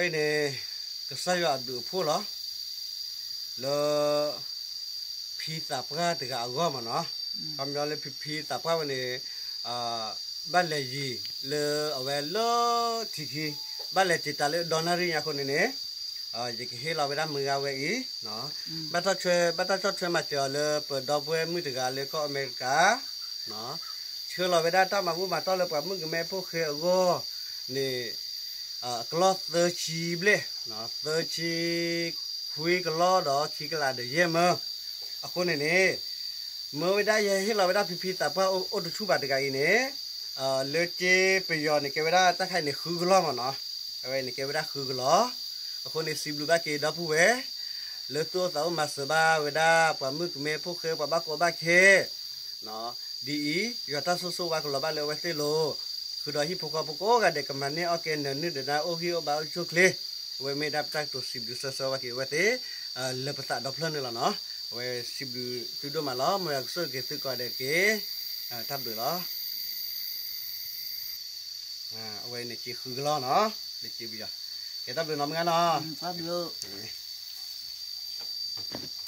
အဝဲန့ၣ် ကစၢ်ယွၤအဘျုးအဖှိၣ်လီၤ. လၢ ဖံသးပှၢ်တဂၤအဂီၢ်မ့ၢ်နီၤ, ခီပညီလၢဖံဖံသးပှၢ်ဝဲန့ၣ် ဘၣ်လဲၤယံၤလၢအဝဲလၢထံခံ, ဘၣ်လဲၤတံာ်တာ်လၢဒီနၣ်ရံၣ်ညါအဃိန့ၣ်န့ၣ်, ယကဟ့ၣ်လီၤဝဲဒၣ်မုၢ်ဂၤဝဲအံၤ, ဘၣ်တၢ်ဆှၢ ဘၣ်တၢ်ဆီၣ်ထွဲမၤစၢၤအီၤလၢပဒီပုၢ်ဝဲၢ်မုၣ်တဂၤလၢကီၢ်အမဲရကၤ ဆှၢလီၤဝဲဒၣ်တၢ်မၤဘူၣ်မၤတီၢ်လၢပှၤမုၣ်ကမဲဖိဃဲအဂီၢ်န့ၣ်, အကလီၢ်သၢဆံဘျဲၣ်, သၢဆံခွံကလီၢ်ဒီးခံကလးဒီးယဲၢ်မၢ. အဃိန့ၣ်န့ၣ်, မၢဝဲဒၣ်ယဟဲဟ့ၣ်လီၤဝဲဒၣ်ဖံဖံသးပှၢ်အိၣ်တဆူၣ်ဘၣ်တဂၤအံၤန့ၣ်, လၢက့ပယီၤန့ၣ်ကဲဝဲဒၣ်တၢ်ခါအံၤန့ၣ်ဃုကလီၢ်မ့ၢ်နီၤ, အဝဲန့ၣ်ကဲဝဲဒၣ်ဃုကလီၢ်. အဃိန့ၣ်စံးဘျုးဘၣ်က့ၤဒီပုၢ်ဝဲၢ် လၢသူၣ်အိၣ်သးအိၣ်မၤစၢၤဘၣ်ဝဲဒၣ်ပှၤမုၣ်ကမဲဖိဃဲပှၤဘၣ်ကီဘၣ်ခဲ ဒ်အံၤ, ယွၤတၢ်ဆိၣ်ဂ့ၤဝါကလီၤဘၣ်လၢအဝဲသ့ၣ်လိၤ, ဃုာ်ဒီးဟံၣ်ဖိဃီဖိကိးဂၤဒဲး ကမၤန့ၢ်အီၣ်ကဲနၢၤနုာ်ဒီးနၢ်အိၣ်ဂံၢ်အိၣ်ဘါအိၣ်ဆူၣ်အိၣ်ချ့, အဝဲမ့ၢ်ဒၣ်ပတၢ်ကတိၤစံးဘျုးစၢၤစၢၤဘၣ်က့ၤအဝဲသ့ၣ် လၢပသးဒီဖျၢၣ်န့ၣ်လီၤနီၤ. အဝဲစံးဘျုးသုဒိၣ်မးလီၤ, မ်ယွၤကဆိၣ်ဂ့ၤက့ၤသုကိးဂၤဒဲးတက့ၢ်. တၢ်ဘျုးလီၤ. အဝဲန့ၣ်က့ဃုကလီၢ်နီၤ, လၢက့ပယီၤ, ကဲတၢ်ဘျုးနီၤမုၢ်ဂၤနီၤ.